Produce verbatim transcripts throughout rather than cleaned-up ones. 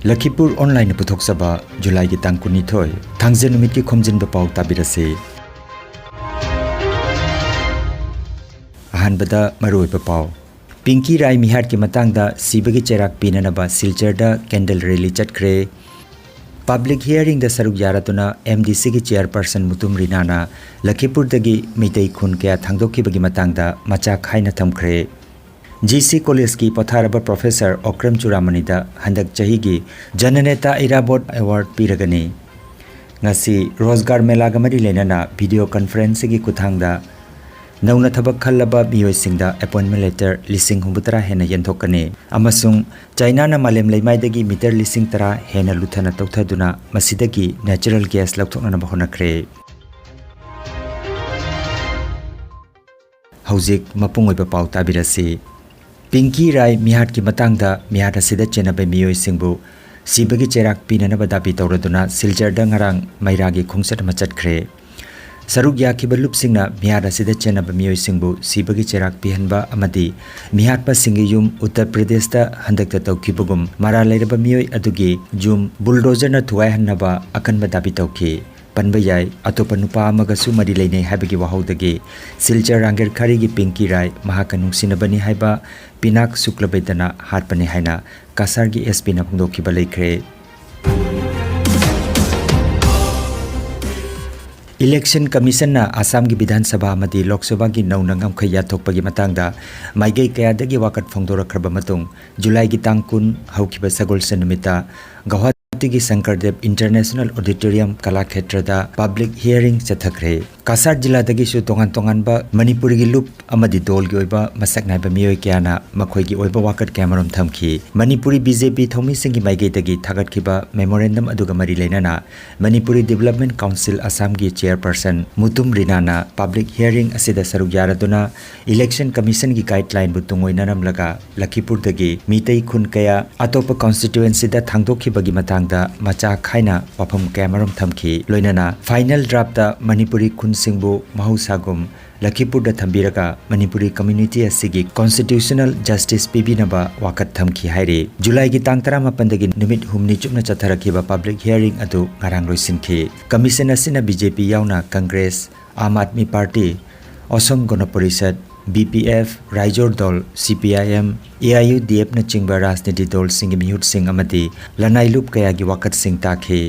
ꯂꯈꯤꯄꯨꯔ ꯑꯣꯟꯂꯥꯏꯟꯅ ꯄꯨꯊꯣꯛꯆꯕ ꯖꯨꯂꯥꯏꯒꯤ ꯇꯥꯡ ꯀꯨꯟꯅꯤꯊꯣꯏ, ꯊꯥꯡꯖ ꯅꯨꯃꯤꯠꯀꯤ ꯈꯣꯝꯖꯤꯟꯕ ꯄꯥꯎ ꯇꯥꯕꯤꯔꯁꯤ꯫ ꯑꯍꯥꯟꯕꯗ ꯃꯔꯨꯑꯣꯏꯕ ꯄꯥꯎ꯫ ꯄꯤꯡꯀꯤ ꯔꯥꯏ ꯃꯤꯍꯥꯠꯀꯤ ꯃꯇꯥꯡꯗ ꯁꯤꯕꯒꯤ ꯆꯩꯔꯥꯛ ꯄꯤꯅꯅꯕ ꯁꯤꯜꯆꯔꯗ candle rally ꯆꯠꯈ꯭ꯔꯦ꯫ Public hearingꯗ ꯁꯔꯨꯛ ꯌꯥꯔꯗꯨꯅ MDCꯒꯤ chairperson ꯃꯨꯇꯨꯝ ꯔꯤꯅꯥꯅ ꯂꯈꯤꯄꯨꯔꯗꯒꯤ ꯃꯤꯇꯩ ꯈꯨꯟ ꯀꯌꯥ ꯊꯥꯡꯗꯣꯛꯈꯤꯕꯒꯤ ꯃꯇꯥꯡꯗ ꯃꯆꯥ ꯈꯥꯏꯅ ꯊꯝꯈ꯭ꯔꯦ꯫ GC Collegeꯀꯤ ꯄꯣꯊꯥꯔꯕ Professor ꯑꯣꯀ꯭ꯔꯝ ꯆꯨꯔꯥꯃꯅꯤꯗ ꯍꯟꯗꯛ ꯆꯍꯤꯒꯤ ꯖꯅꯅꯦꯇꯥ ꯏꯔꯥꯕꯣꯠ Award ꯄꯤꯔꯒꯅꯤ꯫ ꯉꯁꯤ ꯔꯣꯖꯒꯥꯔ ꯃꯦꯂꯥꯒ ꯃꯔꯤ ꯂꯩꯅꯅ video conferenceꯒꯤ ꯈꯨꯠꯊꯥꯡꯗ ꯅꯧꯅ ꯊꯕꯛ ꯈꯜꯂꯕ ꯃꯤꯑꯣꯏꯁꯤꯡꯗ appointment letter ꯂꯤꯁꯤꯡ ꯍꯨꯝꯐꯨꯇꯔꯥ ꯍꯦꯟꯅ ꯌꯦꯟꯊꯣꯛꯀꯅꯤ꯫ ꯑꯃꯁꯨꯡ ꯆꯥꯏꯅꯥꯅ ꯃꯥꯂꯦꯝ ꯂꯩꯃꯥꯏꯗꯒꯤ meter ꯂꯤꯁꯤꯡ ꯇꯔꯥ ꯍꯦꯟꯅ ꯂꯨꯊꯅ ꯇꯧꯊꯗꯨꯅ ꯃꯁꯤꯗꯒꯤ natural gas ꯂꯧꯊꯣꯛꯅꯅꯕ ꯍꯣꯠꯅꯈ꯭ꯔꯦ꯫ ꯍꯧꯖꯤꯛ ꯃꯄꯨꯡ ꯑꯣꯏꯕ ꯄꯥꯎ ꯇꯥꯕꯤꯔꯁꯤ꯫ ꯄꯤꯡꯀꯤ ꯔꯥꯏ ꯃꯤꯍꯥꯠꯀꯤ ꯃꯇꯥꯡꯗ ꯃꯤꯍꯥꯠ ꯑꯁꯤꯗ ꯆꯦꯟꯅꯕ ꯃꯤꯑꯣꯏꯁꯤꯡꯕꯨ ꯁꯤꯕꯒꯤ ꯆꯩꯔꯥꯛ ꯄꯤꯅꯅꯕ ꯗꯥꯕꯤ ꯇꯧꯔꯗꯨꯅ ꯁꯤꯜꯆꯔꯗ ꯉꯔꯥꯡ ꯃꯩꯔꯥꯒꯤ ꯈꯣꯡꯆꯠ ꯑꯃ ꯆꯠꯈ꯭ꯔꯦ꯫ ꯁꯔꯨꯛ ꯌꯥꯈꯤꯕ ꯂꯨꯞꯁꯤꯡꯅ ꯃꯤꯍꯥꯠ ꯑꯁꯤꯗ ꯆꯦꯟꯅꯕ ꯃꯤꯑꯣꯏꯁꯤꯡꯕꯨ ꯁꯤꯕꯒꯤ ꯆꯩꯔꯥꯛ ꯄꯤꯍꯟꯕ ꯑꯃꯗꯤ ꯃꯤꯍꯥꯠꯄꯁꯤꯡꯒꯤ ꯌꯨꯝ ꯎꯠꯇꯔ ꯄ꯭ꯔꯗꯦꯁꯇ ꯍꯟꯗꯛꯇ ꯇꯧꯈꯤꯕꯒꯨꯝ ꯃꯔꯥꯜ ꯂꯩꯔꯕ ꯃꯤꯑꯣꯏ ꯑꯗꯨꯒꯤ ꯌꯨꯝ bulldozerꯅ ꯊꯨꯒꯥꯏꯍꯟꯅꯕ ꯑꯀꯟꯕ ꯗꯥꯕꯤ ꯇꯧꯈꯤ꯫ ꯄꯟꯕ ꯌꯥꯏ, ꯑꯇꯣꯞꯄ ꯅꯨꯄꯥ ꯑꯃꯒꯁꯨ ꯃꯔꯤ ꯂꯩꯅꯩ ꯍꯥꯏꯕꯒꯤ ꯋꯥꯍꯧꯗꯒꯤ ꯁꯤꯜꯆꯔ ꯔꯥꯡꯒꯦꯔꯈꯥꯔꯤꯒꯤ ꯄꯤꯡꯀꯤ ꯔꯥꯏ ꯃꯍꯥꯛꯀ ꯅꯨꯡꯁꯤꯅꯕꯅꯤ ꯍꯥꯏꯕ ꯄꯤꯅꯥꯛ ꯁꯨꯛꯂꯕꯩꯗꯅ ꯍꯥꯠꯄꯅꯤ ꯍꯥꯏꯅ ꯀꯁꯥꯔꯒꯤ SPꯅ ꯐꯣꯡꯗꯣꯛꯈꯤꯕ ꯂꯩꯈ꯭ꯔꯦ꯫ Election Commissionꯅ ꯑꯁꯥꯝꯒꯤ ꯕꯤꯙꯥꯟ ꯁꯚꯥ ꯑꯃꯗꯤ ꯂꯣꯛ ꯁꯚꯥꯒꯤ ꯅꯧꯅ ꯉꯝꯈꯩ ꯌꯥꯊꯣꯛꯄꯒꯤ ꯃꯇꯥꯡꯗ ꯃꯥꯏꯀꯩ ꯀꯌꯥꯗꯒꯤ ꯋꯥꯀꯠ ꯐꯣꯡꯗꯣꯔꯛꯈ꯭ꯔꯕ ꯃꯇꯨꯡ, ꯖꯨꯂꯥꯏꯒꯤ ꯇꯥꯡ ꯀꯨꯟ ꯍꯧꯈꯤꯕ ꯁꯒꯣꯜꯁꯦꯟ ꯅꯨꯃꯤꯠꯇ ꯒꯧꯍꯥꯇꯤꯒꯤ ꯁꯪꯀꯔꯗꯦꯕ International Auditorium ꯀꯂꯥꯈꯦꯇ꯭ꯔꯗ public hearing ꯆꯠꯊꯈ꯭ꯔꯦ꯫ Cachar ꯖꯤꯂꯥꯗꯒꯤꯁꯨ ꯇꯣꯉꯥꯟ ꯇꯣꯉꯥꯟꯕ ꯃꯅꯤꯄꯨꯔꯤꯒꯤ ꯂꯨꯞ ꯑꯃꯗꯤ ꯗꯣꯜꯒꯤ ꯑꯣꯏꯕ ꯃꯁꯛ ꯅꯥꯏꯕ ꯃꯤꯑꯣꯏ ꯀꯌꯥꯅ ꯃꯈꯣꯏꯒꯤ ꯑꯣꯏꯕ ꯋꯥꯀꯠ ꯀꯌꯥꯃꯔꯨꯝ ꯊꯝꯈꯤ꯫ ꯃꯅꯤꯄꯨꯔꯤ BJP ꯊꯧꯃꯤꯁꯤꯡꯒꯤ ꯃꯥꯏꯀꯩꯗꯒꯤ ꯊꯥꯒꯠꯈꯤꯕ memorandum ꯑꯗꯨꯒ ꯃꯔꯤ ꯂꯩꯅꯅ ꯃꯅꯤꯄꯨꯔꯤ Development Council ꯑꯁꯥꯝꯒꯤ chairperson ꯃꯨꯇꯨꯝ ꯔꯤꯅꯥꯅ public hearing ꯑꯁꯤꯗ ꯁꯔꯨꯛ ꯌꯥꯔꯗꯨꯅ Election Commissionꯒꯤ guideline ꯕꯨ ꯇꯨꯡꯑꯣꯏꯅꯔꯝꯂꯒ ꯂꯈꯤꯄꯨꯔꯗꯒꯤ ꯃꯤꯇꯩ ꯈꯨꯟ ꯀꯌꯥ ꯑꯇꯣꯞꯄ constituencyꯗ ꯊꯥꯡꯗꯣꯛꯈꯤꯕꯒꯤ ꯃꯇꯥꯡ ꯗ ꯃꯆꯥ ꯈꯥꯏꯅ ꯋꯥꯐꯝ ꯀꯌꯥꯃꯔꯨꯝ ꯊꯝꯈꯤ꯫ ꯂꯣꯏꯅꯅ ꯐꯥꯏꯅꯦꯜ ꯗ꯭ꯔꯥꯐꯇ ꯃꯅꯤꯄꯨꯔꯤ ꯈꯨꯟꯁꯤꯡꯕꯨ ꯃꯍꯧꯁꯥꯒꯨꯝ ꯂꯈꯤꯄꯨꯔꯗ ꯊꯝꯕꯤꯔꯒ ꯃꯅꯤꯄꯨꯔꯤ ꯀꯝꯃ꯭ꯌꯨꯅꯤꯇꯤ ꯑꯁꯤꯒꯤ ꯀꯣꯟꯁꯇꯤꯇ꯭ꯌꯨꯁꯅꯦꯜ ꯖꯁꯇꯤꯁ ꯄꯤꯕꯤꯅꯕ ꯋꯥꯀꯠ ꯊꯝꯈꯤ ꯍꯥꯏꯔꯤ꯫ ꯖꯨꯂꯥꯏꯒꯤ ꯇꯥꯡ ꯇꯔꯥꯃꯥꯄꯟꯗꯒꯤ ꯅꯨꯃꯤꯠ ꯍꯨꯝꯅꯤ ꯆꯨꯞꯅ ꯆꯠꯊꯔꯛꯈꯤꯕ ꯄꯕ꯭ꯂꯤꯛ ꯍꯤꯌꯥꯔꯤꯡ ꯑꯗꯨ ꯉꯔꯥꯡ ꯂꯣꯏꯁꯤꯟꯈꯤ꯫ ꯀꯃꯤꯁꯟ ꯑꯁꯤꯅ ꯕꯤ ꯖꯦ ꯄꯤ ꯌꯥꯎꯅ ꯀꯪꯒ꯭ꯔꯦꯁ, ꯑꯥꯝ ꯑꯥꯗꯃꯤ ꯄꯥꯔꯇꯤ, ꯑꯁꯣꯝ ꯒꯣꯅ ꯄꯔꯤꯁꯠ, ꯕꯤ ꯄꯤ ꯑꯦꯐ, ꯔꯥꯏꯖꯣꯔ ꯗꯜ, ꯁꯤ P I M, A I U ꯗꯤ ꯑꯦꯐꯅꯆꯤꯡꯕ ꯔꯥꯖꯅꯤꯇꯤ ꯗꯜꯁꯤꯡꯒꯤ ꯃꯤꯍꯨꯠꯁꯤꯡ ꯑꯃꯗꯤ ꯂꯅꯥꯏ ꯂꯨꯞ ꯀꯌꯥꯒꯤ ꯋꯥꯀꯠꯁꯤꯡ ꯇꯥꯈꯤ꯫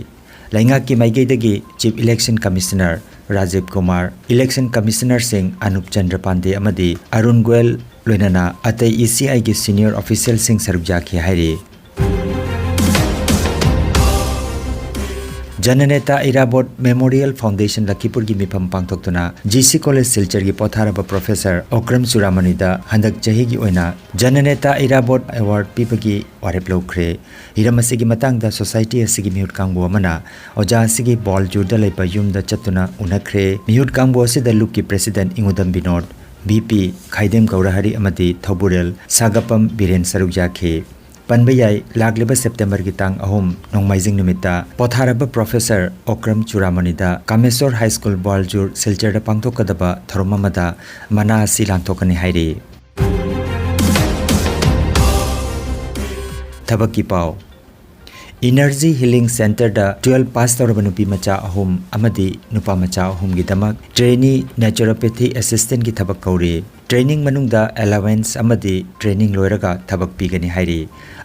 ꯂꯩꯉꯥꯛꯀꯤ ꯃꯥꯏꯀꯩꯗꯒꯤ chief election commissioner Rajiv Kumar, election ꯀꯃꯤꯁꯅꯔꯁꯤꯡ ꯑꯅꯨꯞ ꯆꯟꯗ꯭ꯔ ꯄꯥꯟꯗꯦ ꯑꯃꯗꯤ ꯑꯔꯨꯟ ꯒꯣꯌꯜ, ꯂꯣꯏꯅꯅ ꯑꯇꯩ ꯏ ꯁꯤ ꯑꯥꯏꯒꯤ ꯁꯤꯅꯤꯌꯔ ꯑꯣꯐꯤꯁꯤꯌꯦꯜꯁꯤꯡ ꯁꯔꯨꯛ ꯌꯥꯈꯤ ꯍꯥꯏꯔꯤ꯫ ꯖꯅꯅꯦꯇꯥ ꯏꯔꯥꯕꯣꯠ ꯃꯦꯃꯣꯔꯤꯌꯦꯜ ꯐꯥꯎꯟꯗꯦꯁꯟ ꯂꯈꯤꯄꯨꯔꯒꯤ ꯃꯤꯐꯝ ꯄꯥꯡꯊꯣꯛꯇꯨꯅ ꯖꯤ ꯁꯤ ꯀꯣꯂꯦꯖ ꯁꯤꯜꯆꯔꯒꯤ ꯄꯣꯊꯥꯔꯕ ꯄ꯭ꯔꯣꯐꯦꯁꯔ ꯑꯣꯀ꯭ꯔꯝ ꯆꯨꯔꯥꯃꯅꯤꯗ ꯍꯟꯗꯛ ꯆꯍꯤꯒꯤ ꯑꯣꯏꯅ ꯖꯅꯅꯦꯇꯥ ꯏꯔꯥꯕꯣꯠ ꯑꯦꯋꯥꯔꯗ ꯄꯤꯕꯒꯤ ꯋꯥꯔꯦꯞ ꯂꯧꯈ꯭ꯔꯦ꯫ ꯍꯤꯔꯝ ꯑꯁꯤꯒꯤ ꯃꯇꯥꯡꯗ ꯁꯣꯁꯥꯏꯇꯤ ꯑꯁꯤꯒꯤ ꯃꯤꯍꯨꯠ ꯀꯥꯡꯕꯨ ꯑꯃꯅ ꯑꯣꯖꯥ ꯑꯁꯤꯒꯤ ꯕꯣꯜꯖꯨꯔꯗ ꯂꯩꯕ ꯌꯨꯝꯗ ꯆꯠꯇꯨꯅ ꯎꯅꯈ꯭ꯔꯦ꯫ ꯃꯤꯍꯨꯠ ꯀꯥꯡꯕꯨ ꯑꯁꯤꯗ ꯂꯨꯞꯀꯤ ꯄ꯭ꯔꯦꯁꯤꯗꯦꯟꯠ ꯏꯉꯨꯗꯝ ꯕꯤꯅꯣꯗ, ꯚꯤ ꯄꯤ ꯈꯥꯏꯗꯦꯝ ꯒꯧꯔꯍꯔꯤ ꯑꯃꯗꯤ ꯊꯧꯕꯨꯔꯦꯜ ꯁꯥꯒꯄꯝ ꯕꯤꯔꯦꯟ ꯁꯔꯨꯛ ꯌꯥꯈꯤ꯫ ꯄꯟꯕ ꯌꯥꯏ, ꯂꯥꯛꯂꯤꯕ ꯁꯦꯞꯇꯦꯝꯕꯔꯒꯤ ꯇꯥꯡ ꯑꯍꯨꯝ, ꯅꯣꯡꯃꯥꯏꯖꯤꯡ ꯅꯨꯃꯤꯠꯇ ꯄꯣꯊꯥꯔꯕ ꯄ꯭ꯔꯣꯐꯦꯁꯔ ꯑꯣꯀ꯭ꯔꯝ ꯆꯨꯔꯥꯃꯅꯤꯗ ꯀꯥꯃꯦꯁꯣꯔ ꯍꯥꯏ ꯁ꯭ꯀꯨꯜ ꯕꯣꯜꯖꯨꯔ ꯁꯤꯜꯆꯔꯗ ꯄꯥꯡꯊꯣꯛꯀꯗꯕ ꯊꯧꯔꯝ ꯑꯃꯗ ꯃꯅꯥ ꯑꯁꯤ ꯂꯥꯟꯊꯣꯛꯀꯅꯤ ꯍꯥꯏꯔꯤ꯫ ꯊꯕꯛꯀꯤ ꯄꯥꯎ꯫ ꯏꯅꯔꯖꯤ ꯍꯤꯂꯤꯡ ꯁꯦꯟꯇꯔꯗ ꯇꯨꯋꯦꯜꯐ ꯄꯥꯁ ꯇꯧꯔꯕ ꯅꯨꯄꯤ ꯃꯆꯥ ꯑꯍꯨꯝ ꯑꯃꯗꯤ ꯅꯨꯄꯥ ꯃꯆꯥ ꯑꯍꯨꯝꯒꯤꯗꯃꯛ ꯇ꯭ꯔꯦꯅꯤ ꯅꯦꯆꯨꯔꯣꯄꯦꯊꯤ ꯑꯦꯁꯤꯁꯇꯦꯟꯠꯀꯤ ꯊꯕꯛ ꯀꯧꯔꯤ꯫ ꯇ꯭ꯔꯦꯅꯤꯡ ꯃꯅꯨꯡꯗ ꯑꯦꯂꯥꯋꯦꯟꯁ ꯑꯃꯗꯤ ꯇ꯭ꯔꯦꯅꯤꯡ ꯂꯣꯏꯔꯒ ꯊꯕꯛ ꯄꯤꯒꯅꯤ ꯍꯥꯏꯔꯤ꯫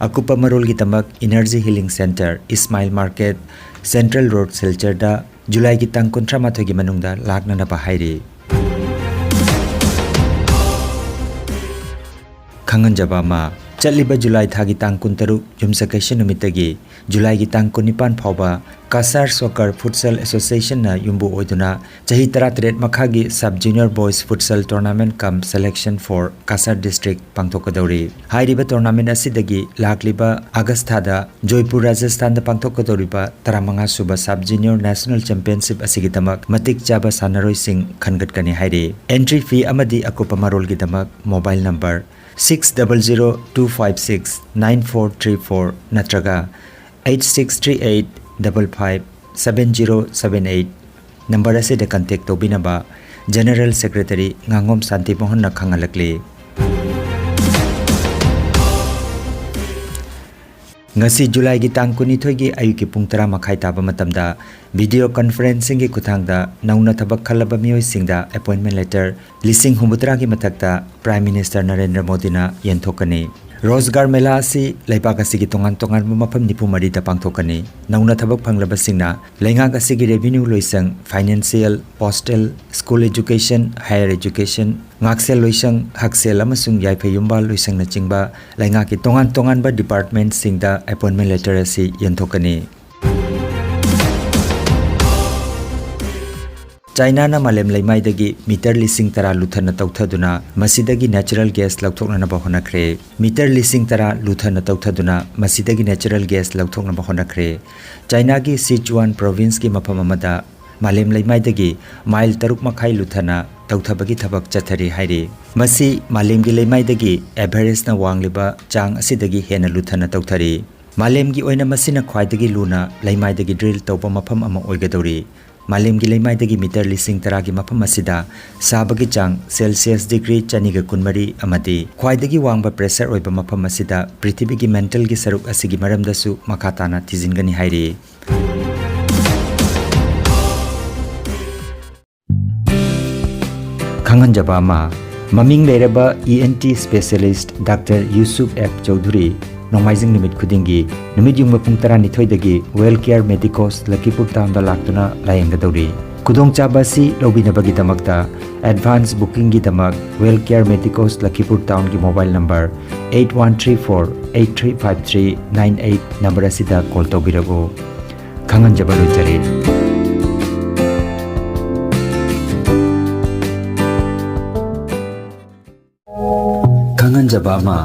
ꯑꯀꯨꯞꯄ ꯃꯔꯣꯜꯒꯤꯗꯃꯛ energy healing centre, Ismail market, central road, ꯁꯤꯜꯆꯔꯗ ꯖꯨꯂꯥꯏꯒꯤ ꯇꯥꯡ ꯀꯨꯟꯊ꯭ꯔꯥ ꯃꯥꯊꯣꯏꯒꯤ ꯃꯅꯨꯡꯗ ꯂꯥꯛꯅꯅꯕ ꯍꯥꯏꯔꯤ꯫ ꯈꯪꯍꯟꯖꯕ ꯑꯃ, ꯆꯠꯂꯤꯕ ꯖꯨꯂꯥꯏ ꯊꯥꯒꯤ ꯇꯥꯡ ꯀꯨꯟꯇꯔꯨꯛ, ꯌꯨꯝꯁꯀꯩꯁ ꯅꯨꯃꯤꯠꯇꯒꯤ ꯖꯨꯂꯥꯏꯒꯤ ꯇꯥꯡ ꯀꯨꯟꯅꯤꯄꯥꯟ ꯐꯥꯎꯕ ꯀꯁꯥꯔ ꯁꯣꯀꯔ ꯐꯨꯠꯁꯜ ꯑꯦꯁꯣꯁꯤꯌꯦꯁꯟꯅ ꯌꯨꯝꯕꯨ ꯑꯣꯏꯗꯨꯅ ꯆꯍꯤ ꯇꯔꯥꯇꯔꯦꯠ ꯃꯈꯥꯒꯤ Sub Junior Boys Futsal Tournament cum Selection for Cachar District ꯄꯥꯡꯊꯣꯛꯀꯗꯧꯔꯤ꯫ ꯍꯥꯏꯔꯤꯕ ꯇꯣꯔꯅꯥꯃꯦꯟꯠ ꯑꯁꯤꯗꯒꯤ ꯂꯥꯛꯂꯤꯕ ꯑꯥꯒꯁ ꯊꯥꯗ ꯖꯣꯏꯄꯨꯔ, ꯔꯥꯖꯁꯊꯥꯟꯗ ꯄꯥꯡꯊꯣꯛꯀꯗꯧꯔꯤꯕ ꯇꯔꯥꯃꯉꯥ ꯁꯨꯕ Sub Junior National Championship ꯑꯁꯤꯒꯤꯗꯃꯛ ꯃꯇꯤꯛ ꯆꯥꯕ ꯁꯥꯟꯅꯔꯣꯏꯁꯤꯡ ꯈꯟꯒꯠꯀꯅꯤ ꯍꯥꯏꯔꯤ꯫ ꯑꯦꯟꯇ꯭ꯔꯤ ꯐꯤ ꯑꯃꯗꯤ ꯑꯀꯨꯞꯄ ꯃꯔꯣꯜꯒꯤꯗꯃꯛ mobile number six double zero two five six nine four three four ꯅꯠꯇ꯭ꯔꯒ eight six three eight double five seven zero seven eight number ꯑꯁꯤꯗ contact ꯇꯧꯕꯤꯅꯕ General Secretary ꯉꯥꯉꯣꯝ ꯁꯥꯟꯇꯤ ꯃꯣꯍꯟꯅ ꯈꯪꯍꯜꯂꯛꯂꯤ꯫ ꯉꯁꯤ ꯖꯨꯂꯥꯏꯒꯤ ꯇꯥꯡ ꯀꯨꯟꯅꯤꯊꯣꯏꯒꯤ ꯑꯌꯨꯛꯀꯤ ꯄꯨꯡ ꯇꯔꯥ ꯃꯈꯥꯏ ꯇꯥꯕ ꯃꯇꯝꯗ video conferencingꯒꯤ ꯈꯨꯠꯊꯥꯡꯗ ꯅꯧꯅ ꯊꯕꯛ ꯈꯜꯂꯕ ꯃꯤꯑꯣꯏꯁꯤꯡꯗ appointment letter ꯂꯤꯁꯤꯡ ꯍꯨꯝꯐꯨꯇꯔꯥꯒꯤ ꯃꯊꯛꯇ Prime Minister ꯅꯔꯦꯟꯗ꯭ꯔ ꯃꯣꯗꯤꯅ ꯌꯦꯟꯊꯣꯛꯀꯅꯤ꯫ ꯔꯣꯖꯒꯥꯔ ꯃꯦꯂꯥ ꯑꯁꯤ ꯂꯩꯕꯥꯛ ꯑꯁꯤꯒꯤ ꯇꯣꯉꯥꯟ ꯇꯣꯉꯥꯟꯕ ꯃꯐꯝ ꯅꯤꯐꯨ ꯃꯔꯤꯗ ꯄꯥꯡꯊꯣꯛꯀꯅꯤ꯫ ꯅꯧꯅ ꯊꯕꯛ ꯐꯪꯂꯕꯁꯤꯡꯅ ꯂꯩꯉꯥꯛ ꯑꯁꯤꯒꯤ revenue ꯂꯣꯏꯁꯪ, financial, postal, school education, higher education, ꯉꯥꯛꯁꯦꯜ ꯂꯣꯏꯁꯪ, ꯍꯛꯁꯦꯜ ꯑꯃꯁꯨꯡ ꯌꯥꯏꯐ ꯌꯨꯝꯕꯥꯜ ꯂꯣꯏꯁꯪꯅꯆꯤꯡꯕ ꯂꯩꯉꯥꯛꯀꯤ ꯇꯣꯉꯥꯟ ꯇꯣꯉꯥꯟꯕ departmentꯁꯤꯡꯗ appointment letter ꯑꯁꯤ ꯌꯦꯟꯊꯣꯛꯀꯅꯤ꯫ ꯆꯥꯏꯅꯥꯅ ꯃꯥꯂꯦꯝ ꯂꯩꯃꯥꯏꯗꯒꯤ meter ꯂꯤꯁꯤꯡ ꯇꯔꯥ ꯂꯨꯊꯅ ꯇꯧꯊꯗꯨꯅ ꯃꯁꯤꯗꯒꯤ natural gas ꯂꯧꯊꯣꯛꯅꯅꯕ ꯍꯣꯠꯅꯈ꯭ꯔꯦ꯫ Meter ꯂꯤꯁꯤꯡ ꯇꯔꯥ ꯂꯨꯊꯅ ꯇꯧꯊꯗꯨꯅ ꯃꯁꯤꯗꯒꯤ natural gas ꯂꯧꯊꯣꯛꯅꯕ ꯍꯣꯠꯅꯈ꯭ꯔꯦ꯫ ꯆꯥꯏꯅꯥꯒꯤ ꯁꯤꯆꯨꯋꯥꯟ provinceꯀꯤ ꯃꯐꯝ ꯑꯃꯗ ꯃꯥꯂꯦꯝ ꯂꯩꯃꯥꯏꯗꯒꯤ mile ꯇꯔꯨꯛ ꯃꯈꯥꯏ ꯂꯨꯊꯅ ꯇꯧꯊꯕꯒꯤ ꯊꯕꯛ ꯆꯠꯊꯔꯤ ꯍꯥꯏꯔꯤ꯫ ꯃꯁꯤ ꯃꯥꯂꯦꯝꯒꯤ ꯂꯩꯃꯥꯏꯗꯒꯤ averageꯅ ꯋꯥꯡꯂꯤꯕ ꯆꯥꯡ ꯑꯁꯤꯗꯒꯤ ꯍꯦꯟꯅ ꯂꯨꯊꯅ ꯇꯧꯊꯔꯤ꯫ ꯃꯥꯂꯦꯝꯒꯤ ꯑꯣꯏꯅ ꯃꯁꯤꯅ ꯈ꯭ꯋꯥꯏꯗꯒꯤ ꯂꯨꯅ ꯂꯩꯃꯥꯏꯗꯒꯤ drill ꯇꯧꯕ ꯃꯐꯝ ꯑꯃ ꯑꯣꯏꯒꯗꯧꯔꯤ꯫ ꯃꯥꯂꯦꯝꯒꯤ ꯂꯩꯃꯥꯏꯗꯒꯤ meter ꯂꯤꯁꯤꯡ ꯇꯔꯥꯒꯤ ꯃꯐꯝ ꯑꯁꯤꯗ ꯁꯥꯕꯒꯤ ꯆꯥꯡ Celsius degree ꯆꯅꯤꯒ ꯀꯨꯟꯃꯔꯤ ꯑꯃꯗꯤ ꯈ꯭ꯋꯥꯏꯗꯒꯤ ꯋꯥꯡꯕ pressure ꯑꯣꯏꯕ ꯃꯐꯝ ꯑꯁꯤꯗ ꯄ꯭ꯔꯤꯊꯤꯕꯤꯒꯤ mantle ꯒꯤ ꯁꯔꯨꯛ ꯑꯁꯤꯒꯤ ꯃꯔꯝꯗꯁꯨ ꯃꯈꯥ ꯇꯥꯅ ꯊꯤꯖꯤꯟꯒꯅꯤ ꯍꯥꯏꯔꯤ꯫ ꯈꯪꯍꯟꯖꯕ ꯑꯃ, ꯃꯃꯤꯡ ꯂꯩꯔꯕ E N T specialist Doctor Yusuf F Choudhury ꯅꯣꯡꯃꯥꯏꯖꯤꯡ ꯅꯨꯃꯤꯠ ꯈꯨꯗꯤꯡꯒꯤ ꯅꯨꯃꯤꯠ ꯌꯨꯡꯕ ꯄꯨꯡ ꯇꯔꯥꯅꯤꯊꯣꯏꯗꯒꯤ Well Care Medicos ꯂꯈꯤꯄꯨꯔ ꯇꯥꯎꯟꯗ ꯂꯥꯛꯇꯨꯅ ꯂꯥꯌꯦꯡꯒꯗꯧꯔꯤ꯫ ꯈꯨꯗꯣꯡꯆꯥꯕ ꯑꯁꯤ ꯂꯧꯕꯤꯅꯕꯒꯤꯗꯃꯛꯇ advance bookingꯒꯤꯗꯃꯛ Well Care Medicos ꯂꯈꯤꯄꯨꯔ ꯇꯥꯎꯟꯒꯤ mobile number eight one three four eight three five three nine eight number ꯑꯁꯤꯗ call ꯇꯧꯕꯤꯔꯛꯎ꯫ ꯈꯪꯍꯟꯖꯕ ꯂꯣꯏꯖꯔꯦ꯫ ꯈꯪꯍꯟꯖꯕ ꯑꯃ,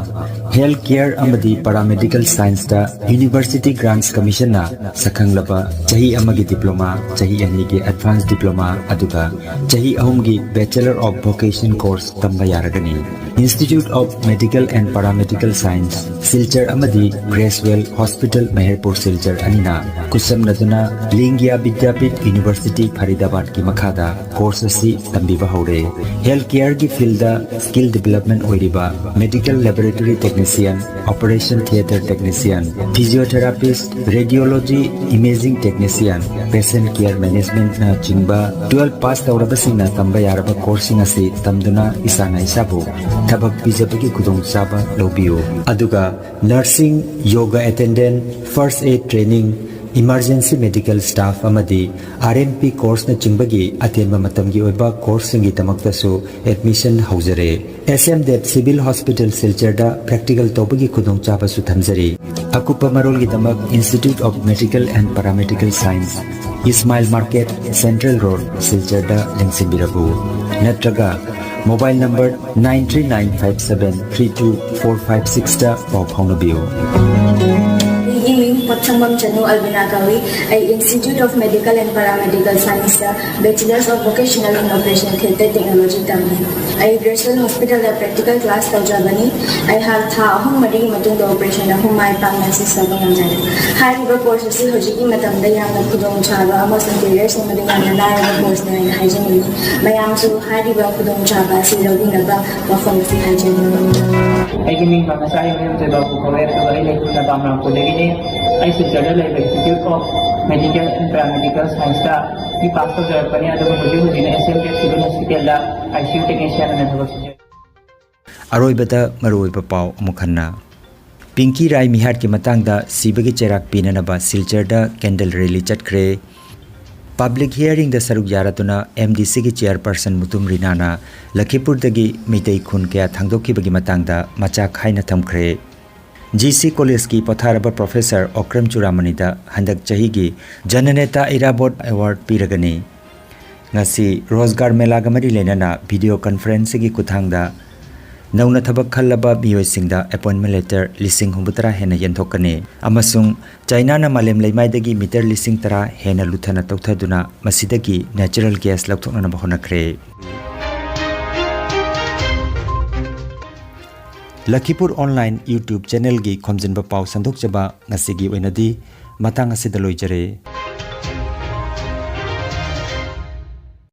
Health Care ꯑꯃꯗꯤ Paramedical Scienceꯇ University Grants Commissionꯅ ꯁꯛꯈꯪꯂꯕ ꯆꯍꯤ ꯑꯃꯒꯤ diploma, ꯆꯍꯤ ꯑꯅꯤꯒꯤ advance diploma, ꯑꯗꯨꯒ ꯆꯍꯤ ꯑꯍꯨꯝꯒꯤ Bachelor of Vocation course ꯇꯝꯕ ꯌꯥꯔꯒꯅꯤ꯫ Institute of Medical and Paramedical Science, Silchar ꯑꯃꯗꯤ Gracewell Hospital ꯃꯍꯦꯔꯄꯨꯔ ꯁꯤꯜꯆꯔ ꯑꯅꯤꯅ ꯈꯨꯠꯁꯝꯅꯗꯨꯅ ꯂꯤꯡꯒꯤꯌꯥ ꯕꯤꯗ꯭ꯌꯥꯄꯤꯊ University ꯐꯔꯤꯗꯥꯕꯥꯗꯀꯤ ꯃꯈꯥꯗ course ꯑꯁꯤ ꯇꯝꯕꯤꯕ ꯍꯧꯔꯦ꯫ Health Careꯒꯤ fieldꯗ skill development ꯑꯣꯏꯔꯤꯕ Medical Laboratory Technician, Operation Theatre Technician, Physiotherapist, Radiology, Imaging Technician, Patient Care Managementꯅ ꯆꯤꯡꯕ twelve pass ꯇꯧꯔꯕꯁꯤꯡꯅ ꯇꯝꯕ ꯌꯥꯔꯕ courseꯁꯤꯡ ꯑꯁꯤ ꯇꯝꯗꯨꯅ ꯏꯁꯥꯅ ꯏꯁꯥꯕꯨ ꯊꯕꯛ ꯄꯤꯖꯕꯒꯤ ꯈꯨꯗꯣꯡꯆꯥꯕ ꯂꯧꯕꯤꯌꯨ꯫ ꯑꯗꯨꯒ Nursing, Yoga Attendant, First Aid Training, Emergency Medical Staff ꯑꯃꯗꯤ RNP courseꯅꯆꯤꯡꯕꯒꯤ ꯑꯇꯦꯟꯕ ꯃꯇꯝꯒꯤ ꯑꯣꯏꯕ courseꯁꯤꯡꯒꯤꯗꯃꯛꯇꯁꯨ admission ꯍꯧꯖꯔꯦ꯫ S M Dev Civil Hospital ꯁꯤꯜꯆꯔꯗ practical ꯇꯧꯕꯒꯤ ꯈꯨꯗꯣꯡꯆꯥꯕꯁꯨ ꯊꯝꯖꯔꯤ꯫ ꯑꯀꯨꯞꯄ ꯃꯔꯣꯜꯒꯤꯗꯃꯛ Institute of Medical and Paramedical Science, Ismail Market, Central Road, ꯁꯤꯜꯆꯔꯗ ꯂꯦꯡꯁꯤꯟꯕꯤꯔꯛꯎ꯫ ꯅꯠꯇ꯭ꯔꯒ mobile number nine three nine five seven three two four five sixꯇ ꯄꯥꯎ ꯐꯥꯎꯅꯕꯤꯌꯨ꯫ ꯑꯩꯒꯤ ꯃꯤꯡ ꯄꯣꯠꯁꯪꯕꯝ ꯆꯅꯨ ꯑꯜꯕꯤꯅꯥ ꯀꯧꯏ꯫ ꯑꯩ Institute of Medical and Paramedical Scienceꯇ Bachelors of Vocational in Operation Theatre Technology ꯇꯝꯃꯤ꯫ ꯑꯩ Gracewell Hospitalꯗ practical class ꯇꯧꯖꯕꯅꯤ꯫ ꯑꯩꯍꯥꯛ ꯊꯥ ꯑꯍꯨꯝ ꯃꯔꯤꯒꯤ ꯃꯇꯨꯡꯗ operation ꯑꯍꯨꯝ ꯃꯥꯏ ꯄꯥꯛꯅ success ꯇꯧꯕ ꯉꯝꯖꯔꯦ꯫ ꯍꯥꯏꯔꯤꯕ course ꯑꯁꯤ ꯍꯧꯖꯤꯛꯀꯤ ꯃꯇꯝꯗ ꯌꯥꯝꯅ ꯈꯨꯗꯣꯡꯆꯥꯕ ꯑꯃꯁꯨꯡ career ꯁꯦꯝꯕꯗ ꯌꯥꯝꯅ ꯂꯥꯏꯔꯕ courseꯅꯤ ꯍꯥꯏꯅ ꯍꯥꯏꯖꯅꯤꯡꯏ꯫ ꯃꯌꯥꯝꯁꯨ ꯍꯥꯏꯔꯤꯕ ꯈꯨꯗꯣꯡꯆꯥꯕ ꯑꯁꯤ ꯂꯧꯕꯤꯅꯕ ꯋꯥꯐꯝ ꯑꯁꯤ ꯍꯥꯏꯖꯅꯤꯡꯏ꯫ ꯑꯩꯒꯤ ꯃꯤꯡ ꯃꯉꯥꯆꯥ ꯏꯕꯦꯝ ꯇꯣꯏꯕ ꯄꯨꯈꯣꯔꯦ, ꯑꯗꯨꯒ ꯑꯩ ꯂꯩꯐꯝꯅ ꯕꯥꯝꯔꯥꯝꯄꯨꯔꯗꯒꯤꯅꯤ꯫ ꯑꯩ ꯁꯤꯜꯆꯔꯗ ꯂꯩꯕ Institute of Medical and Paramedical Scienceꯇ B.Pharm pass ꯇꯧꯖꯔꯛꯄꯅꯤ, ꯑꯗꯨꯒ ꯍꯧꯖꯤꯛ ꯍꯧꯖꯤꯛꯅ S M Dev Civil Hospitalꯗ ICU technician ꯑꯣꯏꯅ ꯊꯕꯛ ꯁꯨꯖꯔꯤ꯫ ꯑꯔꯣꯏꯕꯗ ꯃꯔꯨꯑꯣꯏꯕ ꯄꯥꯎ ꯑꯃꯨꯛ ꯍꯟꯅ꯫ ꯄꯤꯡꯀꯤ ꯔꯥꯏ ꯃꯤꯍꯥꯠꯀꯤ ꯃꯇꯥꯡꯗ ꯁꯤꯕꯒꯤ ꯆꯩꯔꯥꯛ ꯄꯤꯅꯅꯕ ꯁꯤꯜꯆꯔꯗ candle rally ꯆꯠꯈ꯭ꯔꯦ꯫ Public hearingꯗ ꯁꯔꯨꯛ ꯌꯥꯔꯗꯨꯅ MDCꯒꯤ chairperson ꯃꯨꯇꯨꯝ ꯔꯤꯅꯥꯅ ꯂꯈꯤꯄꯨꯔꯗꯒꯤ ꯃꯤꯇꯩ ꯈꯨꯟ ꯀꯌꯥ ꯊꯥꯡꯗꯣꯛꯈꯤꯕꯒꯤ ꯃꯇꯥꯡꯗ ꯃꯆꯥ ꯈꯥꯏꯅ ꯊꯝꯈ꯭ꯔꯦ꯫ GC Collegeꯀꯤ ꯄꯣꯊꯥꯔꯕ Professor ꯑꯣꯀ꯭ꯔꯝ ꯆꯨꯔꯥꯃꯅꯤꯗ ꯍꯟꯗꯛ ꯆꯍꯤꯒꯤ Jananeta Irabot Award ꯄꯤꯔꯒꯅꯤ꯫ ꯉꯁꯤ ꯔꯣꯖꯒꯥꯔ ꯃꯦꯂꯥꯒ ꯃꯔꯤ ꯂꯩꯅꯅ video conferenceꯒꯤ ꯈꯨꯠꯊꯥꯡꯗ ꯅꯧꯅ ꯊꯕꯛ ꯈꯜꯂꯕ ꯃꯤꯑꯣꯏꯁꯤꯡꯗ appointment letter ꯂꯤꯁꯤꯡ ꯍꯨꯝꯐꯨꯇꯔꯥ ꯍꯦꯟꯅ ꯌꯦꯟꯊꯣꯛꯀꯅꯤ꯫ ꯑꯃꯁꯨꯡ ꯆꯥꯏꯅꯥꯅ ꯃꯥꯂꯦꯝ ꯂꯩꯃꯥꯏꯗꯒꯤ meter ꯂꯤꯁꯤꯡ ꯇꯔꯥ ꯍꯦꯟꯅ ꯂꯨꯊꯅ ꯇꯧꯊꯗꯨꯅ ꯃꯁꯤꯗꯒꯤ natural gas ꯂꯧꯊꯣꯛꯅꯅꯕ ꯍꯣꯠꯅꯈ꯭ꯔꯦ꯫ ꯂꯈꯤꯄꯨꯔ online YouTube channelꯒꯤ ꯈꯣꯝꯖꯤꯟꯕ ꯄꯥꯎ ꯁꯟꯗꯣꯛꯆꯕ ꯉꯁꯤꯒꯤ ꯑꯣꯏꯅꯗꯤ ꯃꯇꯥꯡ ꯑꯁꯤꯗ ꯂꯣꯏꯖꯔꯦ꯫